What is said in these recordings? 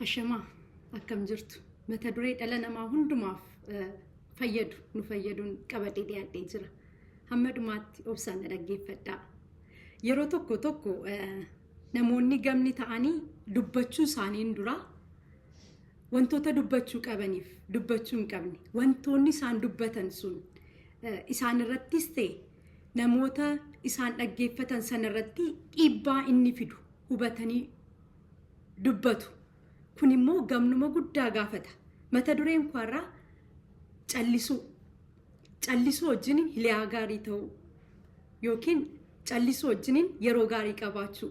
Ashamaa, akkam jirtu? Mata duree dhala namaa hundumaaf fayyadu nu fayyaduun qabadhee dhiyaadhee jira. Hamma dhumaatti obsaan na dhaggeeffadhaa. Yeroo tokko tokko namoonni gamni ta'anii dubbachuu isaaniin dura wantoota dubbachuu qabaniif dubbachuu hin qabne, wantoonni isaan dubbatan sun isaan irrattis ta'e namoota isaan dhaggeeffatan sanarratti dhiibbaa inni fidu hubatanii dubbatu. Kun immoo gamnuma guddaa gaafata. Mata dureen koo har'aa callisuu. Callisuu wajjin hiliyaa gaarii ta'uu yookiin callisuu wajjiniin yeroo gaarii qabaachuu.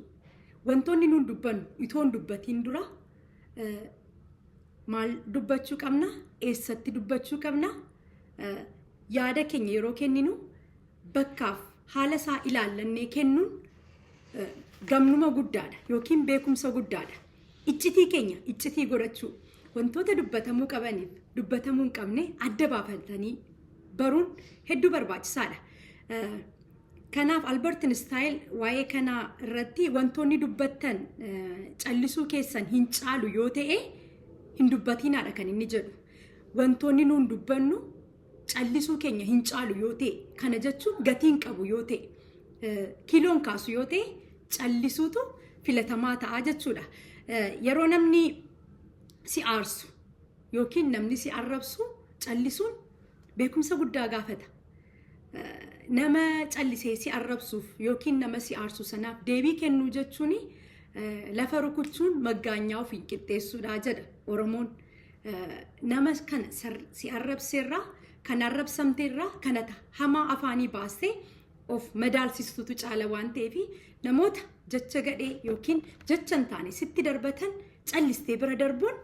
Wantoonni nuun dubbannu itoo hin dubbatiin dura maal dubbachuu qabna? Eessatti dubbachuu qabna? Yaada keenya yeroo kenninu bakkaaf haala isaa ilaallannee kennuun gamnuma guddaadha yookiin beekumsa guddaadha. Iccitii keenya iccitii godhachuu, wantoota dubbatamuu qabaniif dubbatamuu hin qabne adda baafatanii baruun hedduu barbaachisaadha. Kanaaf Albert Einstein waa'ee kanaa irratti wantoonni dubbattan callisuu keessan hin caalu yoo ta'e hin dubbatinaadha kan inni jedhu. Wantoonni nuun dubbannu callisuu keenya hin caalu yoo ta'e, kana jechuun gatii hin qabu yoo ta'e, kiiloon kaasu yoo ta'e, callisuutu filatamaa ta'a jechuudha. Yeroo namni si aarsu yookiin namni si arrabsu callisuun beekumsa guddaa gaafata. Nama callisee si arrabsuuf yookiin nama si aarsu sanaaf deebii kennuu jechuun lafa rukuchuun maggaanyaa ofiin qixxeessuudha jedha Oromoon. Nama kana si arrabseerraa, kan arrabsamteerraa, kanata hamaa afaanii baastee of madaalsistutu caala waan ta'eef, namoota jecha gadhee yookiin jecha hin taane sitti darbatan callistee bira darbuun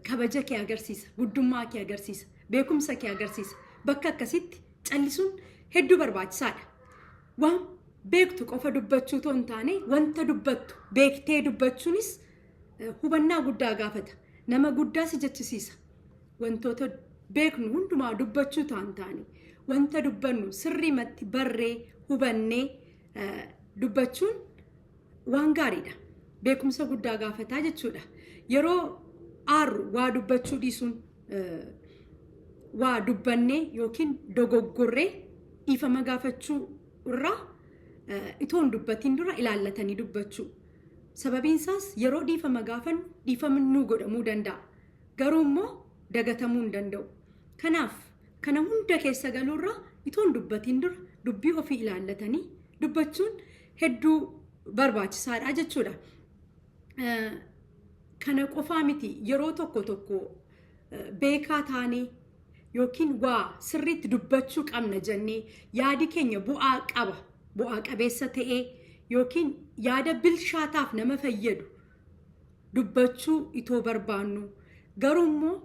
kabaja kee agarsiisa, guddummaa kee agarsiisa, beekumsa kee agarsiisa. Bakka akkasitti callisuun hedduu barbaachisaadha. Waan beektu qofa dubbachuu otoo hin taane, wanta dubbattu beektee dubbachuunis hubannaa guddaa gaafata. Nama guddaa si jechisiisa. Wantoota beeknu hundumaa dubbachuu ta'an taane, wanta dubbannu sirriimatti barree hubannee dubbachuun waan gaariidha. Beekumsa guddaa gaafataa jechuudha. Yeroo aarru waa dubbachuu dhiisuun, waa dubbannee yookiin dogoggorree dhiifama gaafachuu irraa itoo hin dubbatiin dura ilaallatanii dubbachuu. Sababiin isaas yeroo dhiifama gaafannu dhiifamni nuu godhamuu danda'a. Garuu immoo dagatamuu hin danda'u. Kanaaf kana hunda keessa galuurraa itoo hin dubbatiin dura dubbii ofii ilaallatanii dubbachuun hedduu barbaachisaadha jechuudha. Kana qofaa miti, yeroo tokko tokko beekaa taanee yookiin waa sirriitti dubbachuu qabna jennee yaadi keenya bu'aa qaba, bu'aa qabeessa ta'ee yookiin yaada bilchaataaf nama fayyadu dubbachuu itoo barbaannu, garuu immoo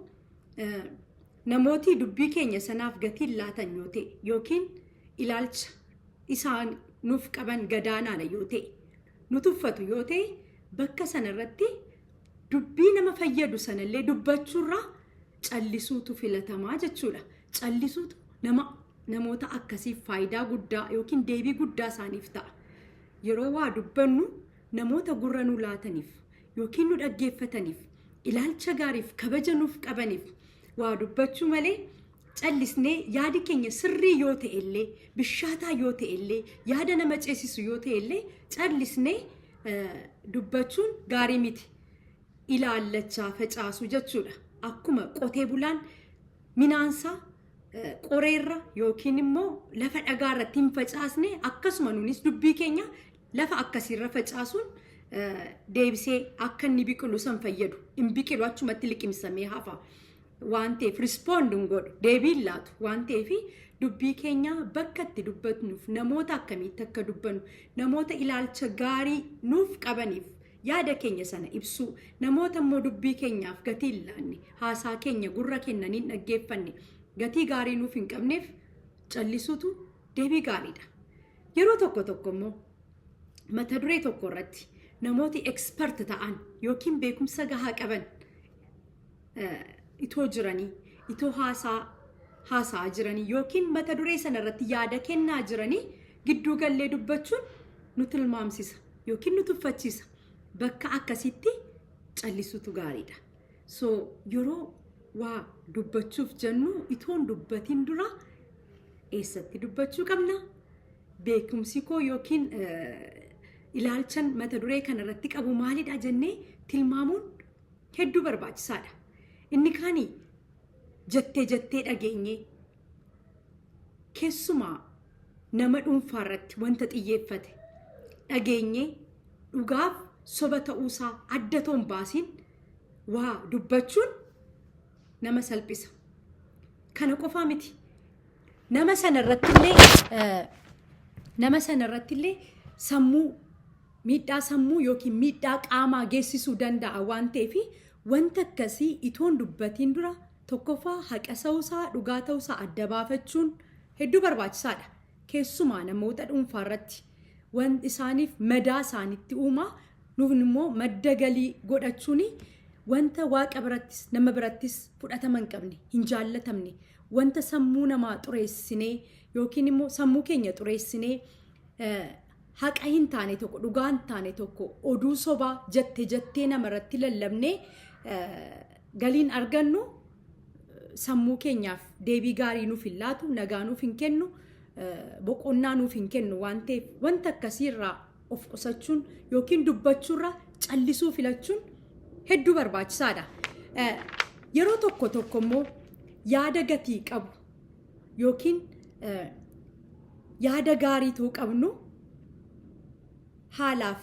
namooti dubbii keenya sanaaf gatii hin laatan yoo ta'e yookiin ilaalcha isaan nuuf qaban gadaanaadha yoo ta'e, nu tuffatu yoo ta'e, bakka sanarratti dubbii nama fayyadu sanallee dubbachuurraa callisuutu filatamaa jechuudha. Callisuutu nama namoota akkasiif faayidaa guddaa yookiin deebii guddaa isaaniif ta'a. Yeroo waa dubbannu namoota gurra nu laataniif yookiin nu dhaggeeffataniif, ilaalcha gaariif kabaja nuuf qabaniif waa dubbachuu malee, callisnee yaadi keenya sirrii yoo ta'e illee, bishaataa yoo ta'e illee, yaada nama ceesisu yoo ta'e illee, callisnee dubbachuun gaarii miti. Ilaallachaa facaasuu jechuudha. Akkuma qotee bulaan minaansaa qoreerra yookiin immoo lafa dhagaa irratti hin facaasne, akkasuma nunis dubbii keenya lafa akkasiirra facaasuun deebisee akka inni biqilu san fayyadu hin biqilu, achumatti liqimsamee hafa waan ta'eef, respond hin godhu, deebii hin laatu waan ta'eef, dubbii keenya bakka itti dubbatnuuf, namoota akkamiitti akka dubbannu, namoota ilaalcha gaarii nuuf qabaniif yaada keenya sana ibsuu, namoota immoo dubbii keenyaaf gatii hin laanne, haasaa keenya gurra kennanii hin dhaggeeffanne, gatii gaarii nuuf hin qabneef callisuutu deebii gaariidha. Yeroo tokko tokko immoo mata duree tokko irratti namooti expert ta'an yookiin beekumsa gahaa qaban itoo jiranii, itoo haasaa haasa'aa jiranii yookiin mata duree sana irratti yaada kennaa jiranii gidduu gallee dubbachuun nu tilmaamsisa yookiin nu tuffachiisa. Bakka akkasitti callisuutu gaariidha. So yeroo waa dubbachuuf jennu itoon dubbatiin dura eessatti dubbachuu qabna? Beekumsi koo yookiin ilaalchan mata duree kanarratti qabu maalidha jennee tilmaamuun hedduu barbaachisaadha. Inni kaanii jettee jettee dhageenyee keessumaa nama dhuunfaa irratti wanta xiyyeeffate dhageenyee dhugaaf soba ta'uusaa adda toon baasiin waa dubbachuun nama salphisa. Kana qofaa miti. Nama sana irrattillee nama sana irrattillee sammuu miidhaa sammuu yookiin miidhaa qaamaa geessisuu danda'a waan ta'eef wanta akkasii itoon dubbatiin dura tokkoffaa haqa ta'uusaa dhugaa ta'uusaa adda baafachuun hedduu barbaachisaadha. Keessumaa namoota dhuunfaa irratti waan isaaniif madaa isaanitti uumaa nuuf immoo madda galii godhachuun wanta waaqa birattis nama birattis fudhatama hin qabne hin jaallatamne wanta sammuu namaa xureessinee yookiin immoo sammuu keenya xureessinee haqa hin taane tokko dhugaa hin taane tokko oduu sobaa jette jettee namarratti lallabnee galiin argannu sammuu keenyaaf deebii gaarii nuuf hin laatu, nagaa nuuf hin kennu, boqonnaa nuuf hin kennu waan ta'eef wanta akkasiirraa of qusachuun yookiin dubbachuurraa callisuu filachuun hedduu barbaachisaadha. Yeroo tokko tokko immoo yaada gatii qabu yookiin yaada gaarii ta'uu qabnu haalaaf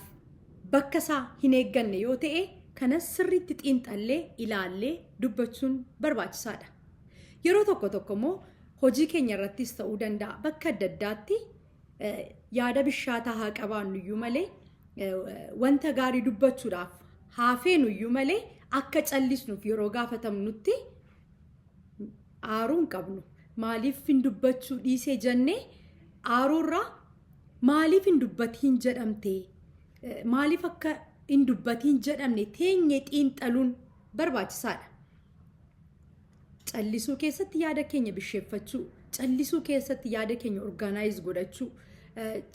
bakka isaa hin eegganne yoo ta'e kanas sirriitti xiinxallee ilaallee dubbachuun barbaachisaadha. Yeroo tokko tokko immoo hojii keenya irrattis ta'uu danda'a bakka adda addaatti yaada bishaataa haa qabaannu iyyuu malee wanta gaarii dubbachuudhaaf haa feenu iyyuu malee akka callisnuuf yeroo gaafatamnutti aaruu hin qabnu. Maaliif hin dubbachuu dhiisee jennee aaruurraa maaliif hin dubbatiin jedhamte maaliif akka hin dubbatiin jedhamne teenyee xiinxaluun barbaachisaadha. Callisuu keessatti yaada keenya bisheeffachuu, callisuu keessatti yaada keenya organize godhachuu,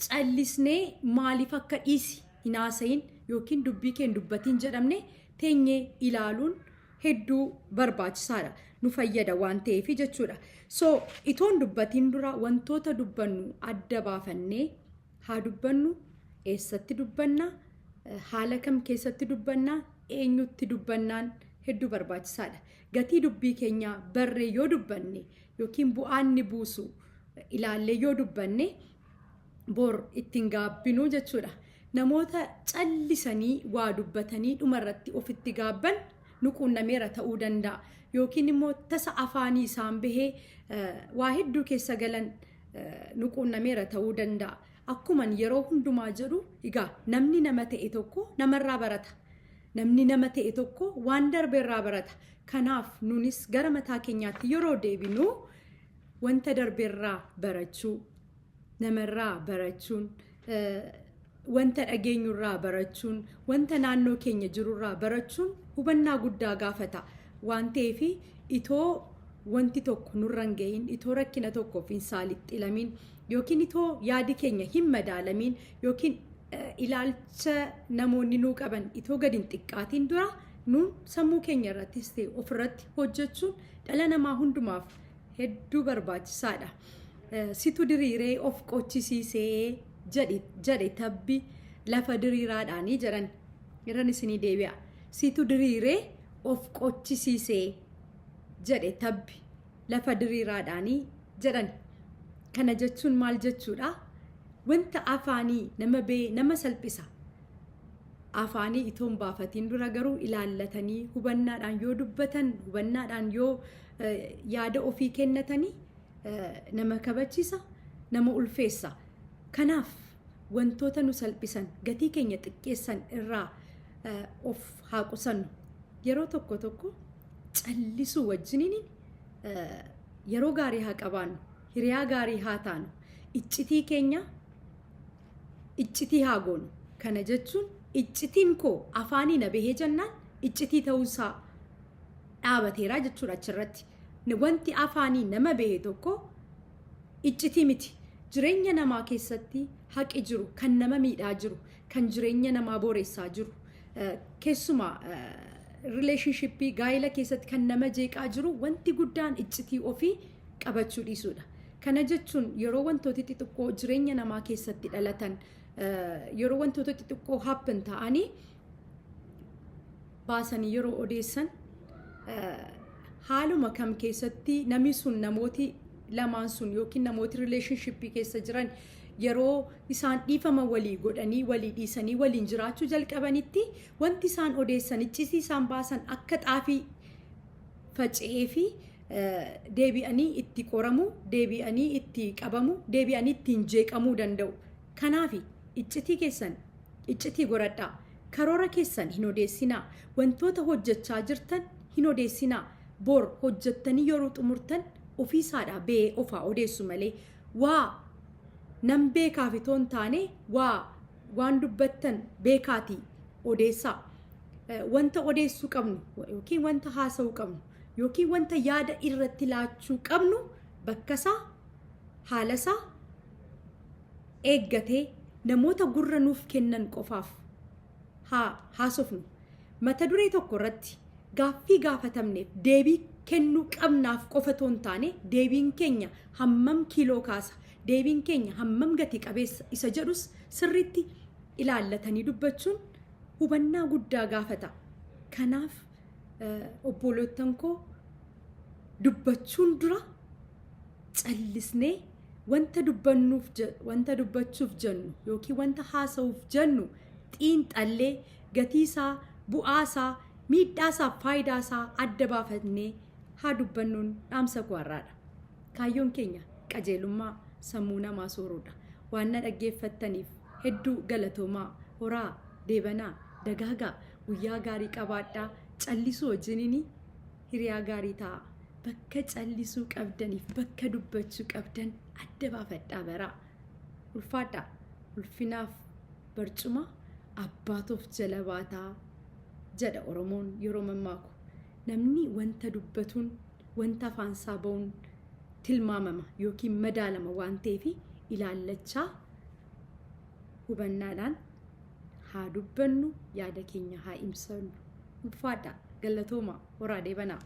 callisnee maaliif akka dhiisi hin haasayin yookiin dubbii kee hin dubbatiin jedhamne teenyee ilaaluun hedduu barbaachisaadha. Nu fayyada waan ta'eef jechuudha. So itoon dubbatiin dura wantoota dubbannu adda baafannee haa dubbannu, eessatti dubbanna, haala kam keessatti dubbanna, eenyutti dubbannaan hedduu barbaachisaadha. Gatii dubbii keenyaa barree yoo dubbanne yookiin bu'aan ni buusu ilaallee yoo dubbanne bor ittiin gaabbinuu jechuudha. Namoota callisanii waa dubbatanii dhumarratti ofitti gaabban nu quunnameera ta'uu danda'a. Yookiin immoo tasa afaanii isaan bahee waa hedduu keessa galan nu quunnameera ta'uu danda'a. Akkuman yeroo hundumaa jedhu egaa namni nama ta'e tokko namarraa barata. Namni nama ta'e tokko waan darbeerraa barata. Kanaaf nunis gara mataa keenyaatti yeroo deebinu wanta darbeerraa barachuu, namarraa barachuun, wanta dhageenyurraa barachuun, wanta naannoo keenya jirurraa barachuun hubannaa guddaa gaafata. Waan ta'eef itoo wanti tokko nurra hin gahin, itoo rakkina tokkoof hin saaxilamin yookiin itoo yaadi keenya hin madaalamiin yookiin ilaalcha namoonni nuu qaban itoo gadi hin xiqqaatiin dura nuun sammuu keenya irrattis ta'e ofirratti hojjechuun dhala namaa hundumaaf hedduu barbaachisaadha. Situ diriiree of qochisiisee jedhe tabbi lafa diriiraadhaanii jedhan irran isinii deebi'a. Situ diriiree of qochisiisee jedhe tabbi lafa diriiraadhaanii jedhan. Kana jechuun maal jechuudha? Wanta afaanii nama bee nama salphisa. Afaanii itoon baafatiin dura garuu ilaallatanii hubannaadhaan yoo dubbatan hubannaadhaan yoo yaada ofii kennatanii nama kabachiisa, nama ulfeessa. Kanaaf wantoota nu salphisan gatii keenya xiqqeessan irraa of haa qusannu. Yeroo tokko tokko callisuu wajjiniin yeroo gaarii haa qabaannu, hiriyaa gaarii haa taanu, iccitii keenya iccitii haa goonu. Kana jechuun iccitiin koo afaanii na bahee jennaan iccitii ta'uusaa dhaabateeraa jechuudha achirratti. Wanti afaanii nama bahe tokko iccitii miti. Jireenya namaa keessatti haqi jiru kan nama miidhaa jiru, kan jireenya namaa boreessaa jiru, Keessumaa relationship gaa'ela keessatti kan nama jeeqaa jiru wanti guddaan iccitii ofii qabachuu dhiisuudha. Kana jechuun yeroo wantooti xixiqqoo jireenya namaa keessatti dhalatan, yeroo wantoota xixiqqoo happen ta'anii baasanii yeroo odeessan, haaluma kam keessatti namni sun, namooti lamaan sun yookiin namooti relationship keessa jiran, yeroo isaan dhiifama walii godhanii, walii dhiisanii, waliin jiraachuu jalqabanitti, wanti isaan odeessan, iccitii isaan baasan akka xaafii faca'ee fi deebi'anii itti qoramu, deebi'anii itti qabamu, deebi'anii ittiin jeeqamuu danda'u. Kanaaf iccitii keessan iccitii godhadhaa. Karoora keessan hin odeessinaa. Wantoota hojjechaa jirtan hin odeessinaa. Bor hojjettanii yeroo xumurtan ofiisaadhaa ba'ee ofaa odeessu malee, waa nan beekaaf itoo hin taane, waa waan dubbattan beekaatii odeessaa. Wanta odeessuu qabnu yookiin wanta haasa'uu qabnu yookiin wanta yaada irratti laachuu qabnu bakkasaa, haalasaa eeggatee namoota gurra nuuf kennan qofaaf haa haasofnu. Mata duree tokko irratti gaaffii gaafatamneef deebii kennuu qabnaaf qofa otoo hin taane, deebiin keenya hammam kiiloo kaasa, deebiin keenya hammam gati qabeessa isa jedhus sirriitti ilaallatanii dubbachuun hubannaa guddaa gaafata. Kanaaf obboloottan koo, dubbachuun dura callisnee wanta dubbannuuf, wanta dubbachuuf jennu yookiin wanta haasa'uuf jennu xiinxallee, gatiisaa, bu'aasaa, miidhaasaa, faayidaasaa adda baafannee haa dubbannuun dhaamsa koo har'aadha. Kaayyoon keenya qajeelummaa sammuu namaa sooruudha. Waan na dhaggeeffattaniif hedduu galatoomaa. Horaa, deebanaa, dagaagaa, guyyaa gaarii qabaadhaa. Callisuu wajjiniin hiriyaa gaarii ta'a. Bakka callisuu qabdaniif bakka dubbachuu qabdan adda baafadhaa baraa. Ulfaadhaa. Ulfinaaf barcuma abbaatoof jala baataa jedha Oromoon yeroo mammaaku. Namni wanta dubbatuun, wanta afaansaa ba'uun tilmaamama yookiin madaalama waan ta'eef, ilaallachaa hubannaadhaan haa dubbannu, yaada keenya haa ibsannu. Ulfaadhaa, galatooma, horaa, deebanaa.